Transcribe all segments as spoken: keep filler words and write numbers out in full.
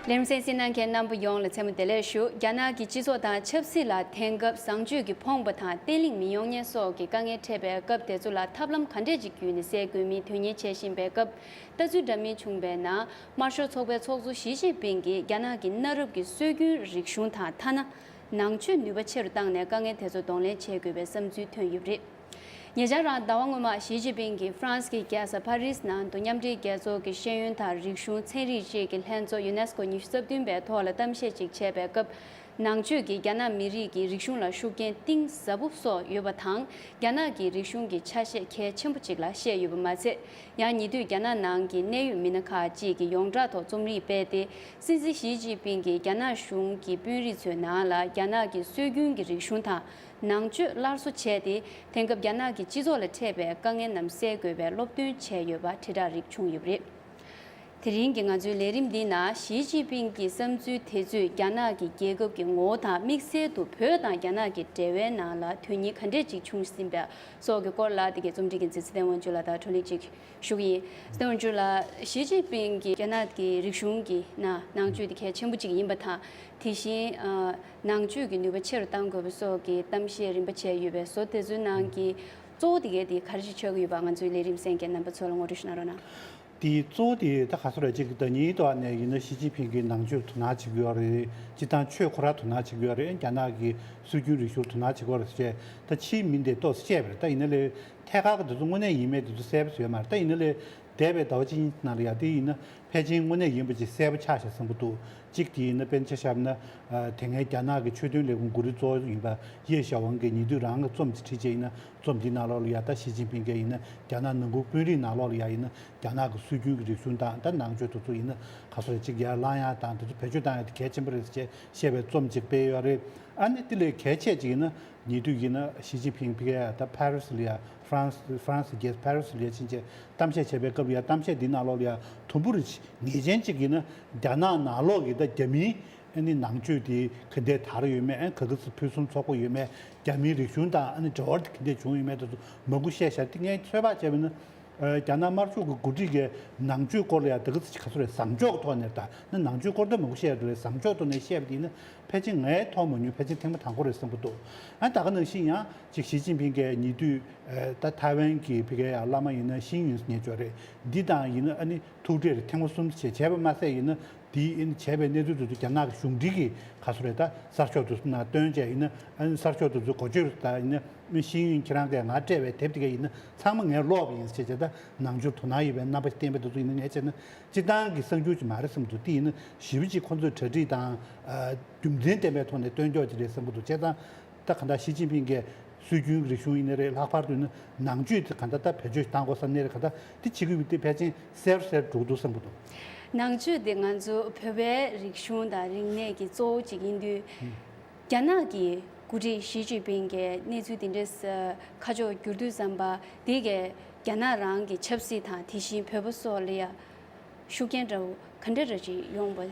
ལས་རིམ་གསན་གཟིགས་གནང་མཁན་རྣམ་པ་ཡོངས་ལ་མཚན་མོ་བདེ་ལེགས་ཞུ། རྒྱ་ནག་གི་སྤྱི་ཚོགས་དང་ཆབ་སྲིད་ལ་དེང་སྐབས་བཟང་སྤྱོད་ཀྱི་ཕོངས་པ་དང་བརྟན་ལྷིང་མི་ཡོང་མཁན་སོགས་ཀྱི་དཀའ་ངལ་འཕྲད་པའི་སྐབས་དེ་ཚོ་ལ་ཐབས་ལམ་ག་འདྲས་ཅིག་བརྒྱུད་ནས་སེལ་དགོས་མིན་དོན་གཉེར་བྱེད་བཞིན་པའི་སྐབས། ལྟ་ཚུལ་འདྲ་མིན་བྱུང་བའི་ནང་། དམར་ཤོག་ཚོགས་པའི་ཚོགས་གཙོ་ཞི་ཅིན་ཕིང་གིས་རྒྱ་ནག་གི་གནའ་རབས་ཀྱི་སྲོལ་རྒྱུན་རིག་གཞུང་དང་ཐ་ན། ནང་ཆོས་ནུས་པ་ཆེ་རུ་བཏང་ནས་དཀའ་ངལ་དེ་ཚོ་གདོང་ལེན་བྱེད་དགོས་པའི་བསམ་ཚུལ་ཐོན་ཡོད་པ་རེད། ཉེ་ཆར་རང་ཟླ་བ་སྔོན་མ་ཞི་ཅིན་ཕིང་གིས་ཧྥ་རན་སི་གི་རྒྱལ་ས་ཕ་རི་སི་ནང་དུ་མཉམ་འབྲེལ་རྒྱལ་ཚོགས་ཀྱི་ཤེས་ཡོན་དང་རིག་གཞུང་ཚན་རིག་བཅས་ཀྱི་ལྷན་ཚོགས་ཡུ་ནེ་སི་ཀོ་ཉི་ཤུ་རྩ་བདུན་པའི་ཐོག་ལ་གཏམ་བཤད་ཅིག་བྱས་པའི་སྐབས། ནང་ཆོས་ཀྱིས་རྒྱ་ནག་མི་རིགས་ཀྱི་རིག་གཞུང་ལ་ཤུགས་རྐྱེན་གཏིང་ཟབ་པོ་སོགས་ཡོད་པ་དང་། རྒྱ་ནག་གི་རིག་གཞུང་གི་ཆ་ཤས་གལ་ཆེན་པོ་ཅིག་ལ་བཤད་ཡོད་པ་མ་ཚད། ཡང་ཉེ་དུས་རྒྱ་ནག་ནང་གི་གནད་ཡོད་མི་སྣ་ཁག་ཅིག་གིས་ཡོངས་གྲགས་ཐོག་རྩོམ་ཡིག་སྤེལ་ཏེ། སྲིད་འཛིན་ཞི་ཅིན་ཕིང་གིས་རྒྱ་ནག་གཞུང་གི་དཔོན་རིགས་ཚོའི་ནང་ལ་རྒྱ་ནག་གི་སྲོལ་རྒྱུན་གྱི་རིག་གཞུང་དང་ནང་ཆོས་སླར་གསོ་བྱས་ཏེ། དེང་སྐབས་རྒྱ་ནག་གི་སྤྱི་ཚོགས་ལ་འཕྲད་པའི་དཀའ་ངལ་རྣམས་སེལ་དགོས་པའི་སློབ་སྟོན་བྱས་ཡོད་པ་དྲིལ་བསྒྲགས་རིགས་བྱུང་ཡོད་པ་རེད། དེ་རིང་གི་ང་ཚོའི་ལས་རིམ་འདིའི་ནང་ཞི་ཅིན་ཕིང་གི་བསམ་ཚུལ་དེ་ཚོས་རྒྱ་ནག་གི་རྒྱལ་ཁབ་ཀྱི་ངོ་བོ་དང་དམིགས་བསལ་དུ་བོད་དང་རྒྱ་ནག་གི་འབྲེལ་བའི་ནང་ལ་དོན་སྙིང་ག་འདྲས་ཅིག་བྱུང་ཟིན་པ་སོགས་ཀྱི་སྐོར་ལ། འདི་གའི་རྩོམ་སྒྲིག་འགན་འཛིན་ཚེ་བརྟན་དབང་ཕྱུག་ལགས་དང་བགྲོ་གླེང་ཅིག་ཞུ་གི་ཡིན། ཚེ་བརྟན་དབང་ཕྱུག་ལགས། ཞི་ཅིན་ཕིང་གིས་རྒྱ་ནག་གི་རིག་གཞུང་གི་ནང་ནང་ཆོས་དེ་གལ་ཆེན་པོ་ཅིག་ཡིན་པ་དང་། དེ་བཞིན་ཨ་ནང་ཆོས་ཀྱི་ནུས་པ་ཆེ་རུ་གཏང་དགོས་པ་སོགས་ཀྱི་གཏམ་བཤད་རིམ་པ་བྱས་ཡོད་པའི་བཟོ་དེ་ཚོའི་ནང་གི་གཙོ་བོ་དེ་གའི་དེ་ག་རེ་ཞིག་ཆགས་ཀྱི་ཡོད་པ་ང་ཚོའི་ལས་རིམ་གསན་མཁན་རྣམ་པ་ཚོ་ལ་ངོ་སྤྲོད་ཞིག་གནང་རོགས་གནང་། དེའི་གཙོ་བོ་དེ་ད་ག་ཚོད་རེད། ཅིག་ད་ཉིད་ཐོག་ནས་ཡིན་ན་ཞི་ཅིན་ཕིང་གིས་ནང་ཆོས་དོ་སྣང་བྱེད་ཀྱི་ཡོད་རེད། སྤྱིར་བཏང་ཆོས་ཁོ་རང་དོ་སྣང་བྱེད་ཀྱི་ཡོད་རེད། རྒྱ་ནག་གི་སྲོལ་རྒྱུན་རིག་གཞུང་དོ་སྣང་བྱེད་ཀྱི་ཡོད་རེད་ཟེར། ད་ཕྱིའི་མི་འདི་ཏོག་ཙམ་བཤད་པ་རེད། ད་ཡིན་ན་ལས་ཐད་ཀར་གྱི་དེ་ཚོ་དངོས་གནས་ཡིན་མེད་དེ་ཚོ་གསལ་པོ་བཟོས་མ་རེད། ད་ཡིན་ན་ལས་འདས་པའི་ཟླ་བ་གཅིག་གཉིས་ནང་ལ་ཡ་དེ་ཡིན་ན་ཕལ་ཆེར་དངོས་གནས་ཡིན་པ་ཅིག་གསལ་པོ་ཆགས་ཤག་བསམ་གྱི་འདུག་ཅིག་དེ་ཡིན་ན་དཔེར་ན་ཆ་བཞག་ན། ཨ་དེ་སྔའི་རྒྱ་ནག་གི་ཆོས་དོན་ལས་ཁུངས་འགོ་ཁྲིད་གཙོ་བོ་ཡིན་པ་ཡེ་ཞའོ་ཝང་གིས་ཉེ་དུས་རང་གི་རྩོམ་ཅིག་བྲིས་བྱས་ཡིན་ན། རྩོམ་འདི་ནང་ལོགས་ལ་ཡ་ད་ཞི་ཅིན་ཕིང་གིས་ཡིན་ན་རྒྱ་ནག་ནང་ཁུལ་དཔོན་རིགས་ནང་ལོགས་ལ་ཡ་ཡིན་ན་རྒྱ་ནག་གི་སྲོལ་རྒྱུན་གྱི་རིག་གཞུང་དང་ད་ནང་ཆོས་དེ་ཚོ་ཡིན་ན་ག་ཚོད་རེད་ཅིག་ཡར་བསླང་ཡག་དང་དེ་ཚོ་བེད་སྤྱོད་བཏང་ཡག་དེ་གལ་ཆེན་པོ་རེད་ཟེར་བྱས་བཤད་པའི་རྩོམ་ཅིག་སྤེལ་ཡོད་རེད། ཨ་ནི་དེ་ལས་གལ་ཆེ་ཅིག་ཡིན་ན་ཉེ་དུས་ཡིན་ན་ཞི་ཅིན་ཕིང་ཕ་གིར་ད་ཕ་རི་སི་ལ་ཡ་ཧྥ་རན་སི་ཧྥ་རན་སི་རྒྱལ་ས་ཕ་རི་སི་ལ་ཡ་ཕྱིན་བྱས་གཏམ་བཤད་བྱས་པའི་སྐབས་ལ་ཡ་གཏམ་བཤད་འདི་ནང་ལོགས་ལ་ཡ་དུམ་བུར་ངེས་ཅན་ཅིག་ཡིན་ན་རྒྱ་ནག་ནང་ལོགས་ཀྱི་ད་རྒྱ་མིའི་ཨ་ནི་ནང་ཆོས་དེ་ག་འདྲས་དར་ཡོད་མེད། ཨ་ག་གི་ཚོད་ཕུན་སུམ་ཚོགས་པོ་ཡོད་མེད། རྒྱ་མིའི་རིག་གཞུང་དང་ཨ་ནི་འབྲེལ་བ་དེ་ག་འདྲས་བྱུང་ཡོད་མེད་དེ་ཚོ་མང་པོ་བཤད་ཤག་དེ་ངས་ཚོད་དཔག་བྱས་པ་ཡིན་ན། ཨ་རྒྱ་ནག་དམར་ཤོག་གི་འགོ་ཁྲིད་ཀྱིས་ནང་ཆོས་སྐོར་ལ་ཡང་དེ་ག་ཚོད་ཅིག་ག་ཚོད་རེད། བཟང་ཕྱོགས་ཀྱི་ཐོག་ནས་ད་ནི་ནང་ཆོས་སྐོར་དེ་མང་པོ་བཤད་ཡོད་རེད། བཟང་ཕྱོགས་ཐོག་ནས་བཤད་པ་དེ་ཡིན་ན་ཕལ་ཆེར་ངས་མཐོང་མ་མྱོང་། ཕལ་ཆེར་ཐེངས་མ་དང་པོ་རེད་བསམ་གྱི་འདུག་ཨ་ད་ག་ནང་བཞིན་ཡང་ཅིག་ཞི་ཅིན་ཕིང་གིས་ཉེ་དུས་ཨ་ད་ཐའེ་ཝན་གྱི་ཕ་གིའི་ཡང་བླ་མ་ཡིན་ན་ཤིན་ཡུན་ཟེར་མཁན་ཅིག་ཡོད་རེད། འདི་དང་ཡིན་ན་ཨ་ནི་ཐུག་འཕྲད་རེ་ཐེངས་མ་གསུམ་བྱས་བྱས་པ་མ་ཟད་ཡིན་ན། དེའི་ཨ་ནི་བྱས་པའི་གནས་ཚུལ་དེ་ཚོ་རྒྱ་ནག་གི་གཞུང་འབྲེལ་གྱི་ག་ཚོད་རེད། ད་གསར་ཤོག་དེ་ཚོ་ནང་བཏོན་བྱས་ཡིན་ན་ཨ་ནི་གསར་ཤོག་དེ་ཚོ་འགོ་བརྗོད་ད་ཡིན་ན་ཨ་ནི་ཤིན་ཡུན་ཁྱེད་རང་གིས་ང་སྤྲད་པའི་དེབ་དེ་ག་ཡིན་ན་ཚང་མ་ངས་ཀློག་པ་ཡིན་ཟེར་བྱས་ད་ནང་ཆོས་དོ་སྣང་ཡོད་པའི་རྣམ་པ་ཞིག་བསྟན་པ་དེ་ཚོ་ཡིན་ན་ངས་བྱས་ན་སྤྱིར་བཏང་གི་གསར་འགྱུར་ཅིག་མ་རེད་བསམ་འདུག་དེ་ཡིན་ན་ཞེ་པོ་ཅིག་ཁོང་ཚོས་གྲ་སྒྲིག་དང་ཨ་རྒྱུ་མཚན་ལྡན་པའི་ཐོག་ནས་སྟོན་ཀྱོག་ཅིག་རེད་བསམ་གྱི་འདུག་བྱས་ཙང་། ད་གང་ལྟར་ཞི་ཅིན་ཕིང་གིས་སྲོལ་རྒྱུན་རིག་གཞུང་ཡིན་ནའི་རེད། ལྷག་པར་དུ་ནི་ནང་ཆོས་དེ་གང་ལྟར་ད་བེད་སྤྱོད་བཏང་དགོས་བསམ་ནའི་རེད། གང་ལྟར་དེ་བྱེད་དགོས་པ་དེ་ཕལ་ཆེར་གསལ་རུ་གསལ་རུ་འགྲོ་གི་འདུག་བསམ་གྱི་འདུག་ནང་ཆོས་དེ་ང་ཚོ་བོད་པའི་རིག་གཞུང་དང་རིག་གནས་ཀྱི་གཙོ་བོ་གཅིག་ཡིན་དུས། ཧུམ། རྒྱ་ནག་གི་འགོ་ཁྲིད་ཞི་ཅིན་ཕིང་གིས་གནས་ཚུལ་དེ་འདྲས་ཁ་ཕྱོགས་བསྒྱུར་དུས་ཙམ་པ་དེ་གས་རྒྱ་ནག་རང་གི་ཆབ་སྲིད་དང་དེ་བཞིན་བོད་པ་སོགས་ལ་ཡ། ཤུགས་རྐྱེན་འདྲ་བོ་ག་འདྲ་འདྲ་ཅིག་ཡོང་བ་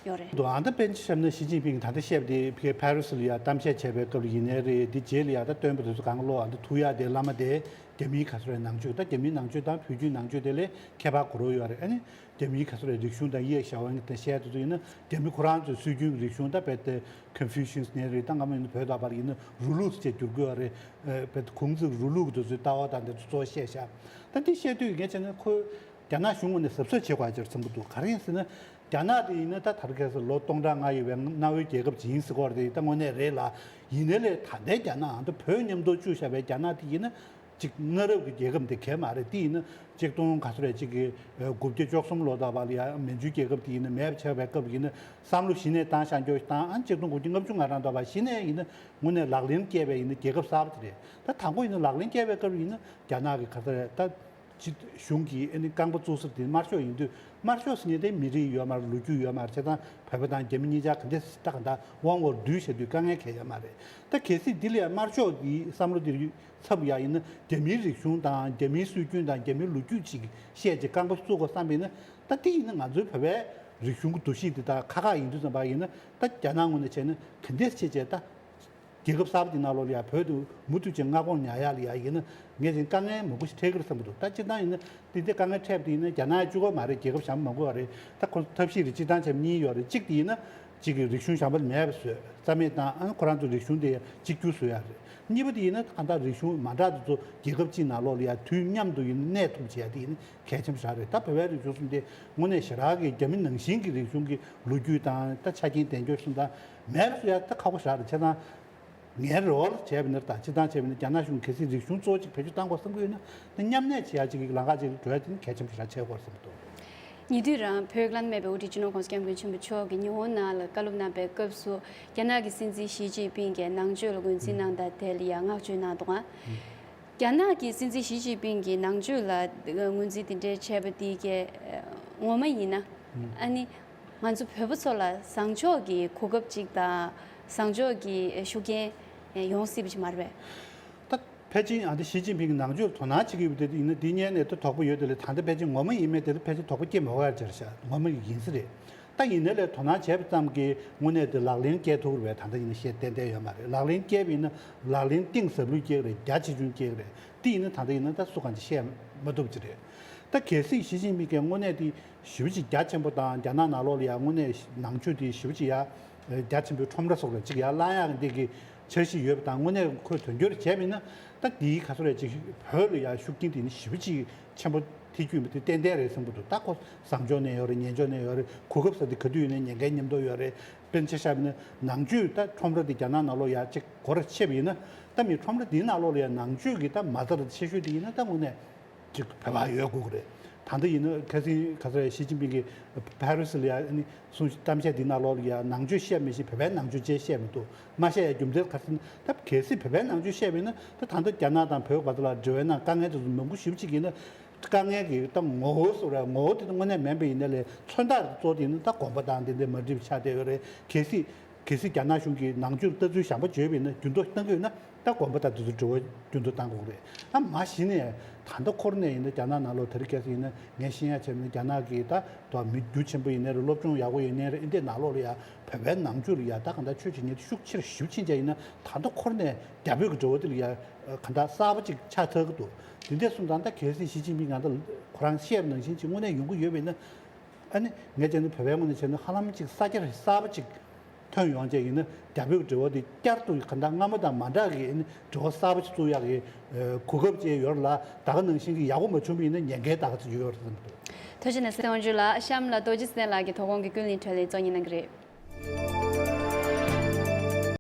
ཡོད་རེད། འདུག་ཨ་ད་དཔེར་ན་བཤད་ན་ཞི་ཅིན་ཕིང་ད་ལྟ་བཤད་པ་དེ་ཕ་གིའི་ཕ་རི་སི་ལ་ཡ་གཏམ་བཤད་བྱས་པའི་སྐབས་ལ་ཡིན་ནའི་རེད། དེ་རྗེས་ལ་ཡ་ད་སྟོན་པ་དེ་ཚོ་གང་ག་ལོ་ཨ་ད་ཐུག་ཡ་དེ་བླ་མ་དེ་རྒྱ་མིའི་ག་ཚོད་རེད། ནང་ཆོས་ད་རྒྱ་མིའི་ནང་ཆོས་དང་བོད་བརྒྱུད་ནང་ཆོས་དེ་ལས་ཁྱད་པར་གོ་རོགས་ཡོད་རེད། ཨ་ནི་རྒྱ་མིའི་ག་ཚོད་རེད། རིག་གཞུང་དང་ཡེ་ཞའོ་ཝང་གི་ད་བཤད་དེ་ཚོ་ཡིན་ན་རྒྱ་མི་ཁོ་རང་ཚོའི་སྲོལ་རྒྱུན་རིག་གཞུང་ད་རྦད་དེ་ཀོན་ཕུ་ཤིས་ནས་རེད། ད་སྔ་མོ་ཡིན་ན་བོད་ད་བར་ཡིན་ན་རུ་ལུགས་ཅེས་བསྒྱུར་དགོས་རེད། ཨ་རྦད་དེ་ཁོང་ཚོའི་རུ་ལུགས་དེ་ཚོའི་ལྟ་བ་དང་དེ་ཚོ་གཙོ་བོ་བཤད་ཤག་ད་འདི་བཤད་དུས་ངས་བྱས་ན་ཁོས། རྒྱ་ནག་གཞུང་ངོས་ནས་གཟབ་གཟབ་བྱེད་དགོས་ཡ་ཅིག་རེད་བསམ་གྱི་འདུག་ག་རེ་ཡིན་ཟེར་ན། རྒྱ་ནག་དེ་ཡིན་ན་ད་དར་ཁ་སར་ལོ་སྟོང་ཕྲག་ལྔ་ཡོད་པའི་གནའ་བོའི་རྒྱལ་ཁབ་ཅིག་ཡིན་ཟེར་གྱི་ཡོད་རེད། ད་དངོས་གནས་རེད་ལ། ཡིན་ནའི་ལས་ད་ལྟའི་རྒྱ་ནག་ཨ་ད་བོད་མཉམ་དུ་བཅུག་བཞག་པའི་རྒྱ་ནག་དེ་ཡིན་ན་ཅིག་གནའ་རབས་ཀྱི་རྒྱལ་ཁབ་འདི་གས་མ་རེད། དེ་ཡིན་ན་ཆིག་སྟོང་ག་ཚོད་རེད་ཅིག་གི་དགུ་བརྒྱ་བཅུ་གསུམ་ལོ་ད་བར་ལ་ཡ་མན་ཇུའི་རྒྱལ་ཁབ་དེ་ཡིན་ན་མེད་པ་ཆགས་པའི་སྐབས་ཡིན་ན་བསམ་བློ་གཞི་ནས་བཏང་བཞག་རྒྱུ་དང་ཨ་ཆིག་སྟོང་དགུ་བརྒྱ་ལྔ་བཅུ་ང་གྲངས་ད་བར་གཞི་ནས་ཡིན་ན་དངོས་གནས་ལག་ལེན་བཀལ་བའི་ཡིན་ན་རྒྱལ་ཁབ་གསར་པ་དེ་རེད། ད་དང་པོ་ཡིན་ན་ལག་ལེན་བཀལ་བའི་སྐབས་ཡིན་ན་རྒྱ་ནག་གི་ག་ཚོད་རེད་ད། སྤྱི་གཞུང་གི་ཨ་ནི་རྐང་པ་བཙུགས་ས་དེ་དམར་ཤོག་ཡིན་དུས་དམར་ཤོག་ཟེར་མཁན་དེ་མི་རིགས་ཡོད་མ་རེད། ལོ་རྒྱུས་ཡོད་མ་རེད། བྱས་ཙང་བོད་པ་དང་རྒྱ་མི་གཉིས་ཆ་ག་འདྲ་ད་ག་འདྲ་དབང་བོར་བསྡུས་བྱས་དུས་དཀའ་ངལ་གང་ཡང་ཡོད་མ་རེད། ད་གལ་སྲིད་འདི་ལ་ཡང་དམར་ཤོག་གི་བསམ་བློ་དེ་ཚབ་ཡག་ཡིན་ན་རྒྱ་མིའི་རིག་གཞུང་དང་རྒྱ་མིའི་སྲོལ་རྒྱུན་དང་རྒྱ་མིའི་ལོ་རྒྱུས་ཅིག་བཤད་ཅིག་རྐང་པ་བཙུགས་དགོས་བསམ་པ་ཡིན་ན་ད་དེ་ཡིན་ན་ང་ཚོའི་བོད་པའི་རིག་གཞུང་གི་འདུ་ཤེས་དེ་ད་ཁག་ཁག་ཡིན་དུས་ཙམ་པ་ཡིན་ན་ད་རྒྱ་ནག་ངོས་ནས་བྱས་ན་ག་འདྲས་བྱས་བྱས་ད། རྒྱལ་ཁབ་གསར་པ་དེ་ནང་ལོགས་ལ་ཡ་བོད་དུ་མུ་མཐུད་ཅིག་མངའ་ཁོངས་ཉར་ཡག་ལ་ཡ་ཡིན་ན་ངས་ཅིག་དཀའ་ངལ་མང་པོ་ཞིག་འཕྲད་ཀྱི་རེད་བསམ་གྱི་འདུག་ད་སྤྱིར་བཏང་ཡིན་ན་དེ་འདྲའི་དཀའ་ངལ་འཕྲད་པ་དེ་ཡིན་ན་རྒྱ་ནག་གཅིག་པོ་མ་རེད། རྒྱལ་ཁབ་གཞན་མང་པོ་ཡོད་རེད། ད་ཁོ་ཚོ་ཐབས་ཤེས་རེ་སྤྱིར་བཏང་བྱས་པ་གཉིས་ཡོད་རེད། གཅིག་དེ་ཡིན་ན་གཅིག་གི་རིག་གཞུང་གཞན་པ་མེད་པ་བཟོས་རྩ་མེད་བཏང་། ཨ་ནི་ཁོ་རང་ཚོའི་རིག་གཞུང་དེ་གཅིག་གྱུར་བཟོ་ཡག་རེད། གཉིས་པ་དེ་ཡིན་ན་གང་ལྟར་རིག་གཞུང་མ་འདྲ་དེ་ཚོ་རྒྱལ་ཁབ་གཅིག་ནང་ལོགས་ལ་ཡ་དུས་མཉམ་དུ་ཡིན་ན་གནས་ཐུབ་བྱེད་ཡག་དེ་ཡིན་ན་གལ་ཆེན་པོ་ཞིག་རེད། ད་བོད་པའི་རིག་གཞུང་གསུམ་དེ་དངོས་གནས་ཞེ་དྲག་གི་རྒྱ་མི་ནང་བཞིན་གྱི་རིག་གཞུང་གི་ལོ་རྒྱུས་དང་ད་ཆ་རྐྱེན་གདེང་འཇོག་གསུམ་དང་མེད་པ་བཟོ་ཡག་ད་ཁག་པོ་ཞིག་རེད། བྱས་ཙང་། ངའི་རེ་བ་ལ་བྱས་པ་ཡིན་ན་དང་སྤྱིར་བཏང་བྱས་པ་ཡིན་ན་རྒྱ་ནག་གཞུང་གལ་སྲིད་རིག་གཞུང་གཙོ་བོ་གཅིག་བེད་སྤྱོད་བཏང་དགོས་བསམ་གྱི་ཡོད་ན་ད་མཉམ་གནས་བྱེད་ཡག་ཅིག་གི་ལམ་ཁ་ཅིག་འགྲོ་ཡག་དེ་ནི་གལ་ཆེན་པོ་ཞེ་དྲག་ཆགས་ཀྱི་ཡོད་བསམ་གྱི་འདུག་ཉེ་དུས་རང་བོད་བླ་ན་མེད་པའི་དབུ་ཁྲིད་སྤྱི་ནོར་༸གོང་ས་༸སྐྱབས་མགོན་ཆེན་པོ་མཆོག་གིས་ཉི་ཧོང་ནང་ལ་བཀའ་སློབ་གནང་པའི་སྐབས་སུ་རྒྱ་ནག་གི་སྲིད་འཛིན་ཞི་ཅིན་ཕིང་གིས་ནང་ཆོས་ལ་ངོས་འཛིན་གནང་དང་དེ་ལ་ཡང་བསྔགས་བརྗོད་གནང་འདུག་ཨང་། རྒྱ་ནག་གི་སྲིད་འཛིན་ཞི་ཅིན་ཕིང་གིས་ནང་ཆོས་ལ་ངོས་འཛིན་དེ་འདྲའི་བྱས་པ་དེ་གས་ངོ་མ་ཡིན་ན། ཨ་ནི། ང་ཚོ་བོད་པ་ཚོ་ལ་བཟང་ཕྱོགས་ཀྱི་གོ་སྐབས་ཅིག་དང་བཟང་ཕྱོགས་ཀྱི་ཤུགས་རྐྱེན་ཡོང་སྲིད་པ་ཅིག་མ་རེད་པས། ད་ཕལ་ཆེར་ཨ་འདི་ཞི་ཅིན་ཕིང་གི་ནང་ཆོས་དོ་སྣང་བྱེད་ཀྱི་ཡོད་པ་དེ་ཡིན་ན་འདི་སྔོན་ནས་ད་དོགས་པ་ཡོད་དེ་ལས་ད་ལྟ་ཕལ་ཆེར་ངོ་མ་ཡིན་མེད་དེ་ད་ཕལ་ཆེར་དོགས་པ་སྐྱེ་མ་དགོས་ཡ་ཅིག་རེད་ཤག་ངོ་མ་ཡིན་ས་རེད། ད་ཡིན་ནའི་ལས་དོ་སྣང་བྱས་པ་ཙམ་གྱིས་དངོས་གནས་དེ་ལག་ལེན་སྐྱེལ་ཐུབ་རེད་པས། ད་ལྟ་ཡིན་ན་བཤད་ཏན་ཏན་ཡོད་མ་རེད། ལག་ལེན་སྐྱེལ་བ་ཡིན་ན་ལག་ལེན་གཏིང་ཟབ་ལོས་སྐྱེལ་གི་རེད། རྒྱ་ཆེ་ཆུང་སྐྱེལ་གི་རེད། དེ་ཡིན་ན་ད་ལྟ་ཡིན་ན་ད་སུ་གང་ཅིག་བཤད་མ་ཐུབ་ཅིག་རེད། ད་གལ་སྲིད་ཞི་ཅིན་ཕིང་གིས་དངོས་གནས་དེ་ཞེ་པོ་ཅིག་རྒྱ་ཆེན་པོ་དང་རྒྱ་ནག་ནང་ལོགས་ལ་ཡང་དངོས་གནས་ནང་ཆོས་དེ་ཞེ་པོ་ཅིག་ཡ་རྒྱ་ཆེན་པོའི་ཁྲོམ་ར་སོགས་ལ་ཅིག་ཡར་བསླང་ཡག་གི་འདི་གི་འཆར་གཞི་ཡོད་པ་དང་དངོས་གནས་ཁོས་དོན་འཁྱོལ་བྱས་པ་ཡིན་ན་ད་དེའི་ག་ཚོད་རེད་ཅིག་བོད་ལ་ཡང་ཤུགས་རྐྱེན་དེ་ནི་ཞེ་པོ་ཅིག་ཆེན་པོ་ཐེབས་རྒྱུ་ཡིན་པ་དེ་ཏན་ཏན་རེད་བསམ་གྱི་འདུག་ད་ཁོ་བཟང་ཕྱོགས་ནས་ཡོད་རེད། ངན་ཕྱོགས་ནས་ཡོད་རེད། གོ་སྐབས་ཟེར་དེ་ག་དུས་ཡིན་ནའི་ཉེན་ཁའི་མཉམ་དུ་ཡོད་རེད། དཔེར་ན་ཆ་བཞག་པ་ཡིན་ན་ནང་ཆོས་ད་ཁྲོམ་ར་དེ་རྒྱ་ནག་ནང་ལོགས་ཡར་ཅིག་སྒོ་ར་ཕྱེ་བ་ཡིན་ན་ད་མི་ཁྲོམ་ར་དེའི་ནང་ལོགས་ལ་ཡང་ནང་ཆོས་ཀྱི་ད་མ་རྩ་ར་ཆེ་ཤོས་དེ་ཡིན་ན་ད་དངོས་གནས། ཅིག་བོད་པ་ཡོད་དགོས་ཀྱི་རེད། ད་ལྟ་ཡིན་ན་ཁ་སང་ག་ཚོད་ཞི་ཅིན་ཕིང་གིས་ཕ་རི་སི་ལ་ཡ་ནི་གསུང་གཏམ་བཤད་འདི་ནང་ལོགས་ལ་ཡ་ནང་ཆོས་བཤད་མི་ཤེས། བོད་པའི་ནང་ཆོས་ཅེས་བཤད་མི་འདུག་མ་བཤད་ཡ་རྒྱུ་མཚན་ག་རེ་ཟེར་ན་ད་གལ་སྲིད་བོད་པའི་ནང་ཆོས་བཤད་པ་ཡིན་ན་ད་ད་ལྟ་རྒྱ་ནག་དང་བོད་བར་དུ་ལ་འབྲེལ་བའི་ནང་དཀའ་ངལ་དེ་ཚོ་མང་པོ་ཞེ་པོ་ཅིག་ཡིན་ན་དཀའ་ངལ་གྱི་ད་ངོ་བོ་སོགས་རེད། ངོ་བོ་དེ་ད་དངོས་གནས་མིན་པ་ཡིན་ན་ལས་མཚོན་རྟགས་གཙོ་བོ་དེ་ཡིན་ན་ད་དགོན་པ་དང་དེ་འདྲའི་མ་འགྲིག་པ་ཆགས་བསྡད་ཡོད་རེད། གལ་སྲིད། གལ་སྲིད་རྒྱ་ནག་གཞུང་གིས་ནང་ཆོས་ལ་ལྟ་ཚུལ་གཞན་པ་བརྗོད་པ་ཡིན་ན་འགྱུར་ལྡོག་གཏང་གི་ཡོད་ན་ད་དགོན་པ་དང་དེ་ཚོ་འབྲེལ་བ་འགྱུར་ལྡོག་གཏང་དགོས་ཀྱི་རེད། ཨ་མ་གཞི་ནས་ད་ལྟ་འཁོར་ནས་ཡིན་ན་རྒྱ་ནག་ནང་ལོགས་དེ་རིང་ཁ་སང་ཡིན་ན་ངས་ཤེས་ཡ་བྱས་ན་རྒྱ་ནག་གི་ད་དོ་མི་རྒྱུ་ཆེན་པོ་ཡིན་ནའི་རེད། སློབ་སྦྱོང་ཡག་པོ་ཡིན་ནའི་རེད། ཨིན་དེ་ནང་ལོགས་ལ་ཡ་བོད་པའི་ནང་ཆོས་ལ་ཡ་ད་གང་ལྟར་ཆོས་བྱེད་མཁན་དེ་ཤུགས་ཆེར་ཞེ་པོ་ཕྱིན་བྱས་ཡིན་ན་ད་ལྟ་འཁོར་ནས་རྒྱ་བོད་ཀྱི་འབྲེལ་བ་དེ་ལ་ཡ་གང་ལྟར་གསར་པ་ཅིག་ཆགས་ཚར་གི་འདུག་དེ་འདྲ་སོང་ཙང་ད་གལ་སྲིད་ཞི་ཅིན་ཕིང་ང་ད་ཁོ་རང་བཤད་པ་ནང་བཞིན་ཅིག་དངོས་གནས་ཡོང་གི་ཡོད་པ་ཡིན་ན། ཨ་ནི་ངས་བྱས་ན་བོད་པའི་ངོས་ནས་བྱས་ན་ཧ་ལམ་ཅིག་ས་ཆ་གསར་པ་ཅིག་ཐོན་ཡོང་བྱས་ཡིན་ན་རྒྱ་བོད་ཀྱི་འབྲེལ་བ་དེ་བསྐྱར་དུ་ག་འདྲ་སྔ་མོ་དང་མ་འདྲ་གི་ཨ་ནི་འབྲེལ་བ་གསར་པ་ཅིག་བཙུགས་ཡག་གི་གོ་སྐབས་ཅིག་ཡོད་རེད་ལ། ད་ག་ནང་བཞིན་གྱི་ཡག་པོ་མ་བྱུང་བ་ཡིན་ན་ཉེན་ཁའི་ད་ག་ཅིག་ཡོད་རེད་བསམ་གྱི་འདུག་ཐུགས་རྗེ་ཆེ་ན་སྲིད་དབང་ཕྱུག་ལགས། གཤམ་ལ་རྡོ་རྗེ་བཙན་ལགས་ཀྱིས་དོ་དགོང་གི་ཀུན་གླེང་འཕྲིན་ལས་གཙོ་གཉེར་གནང་གི་རེད།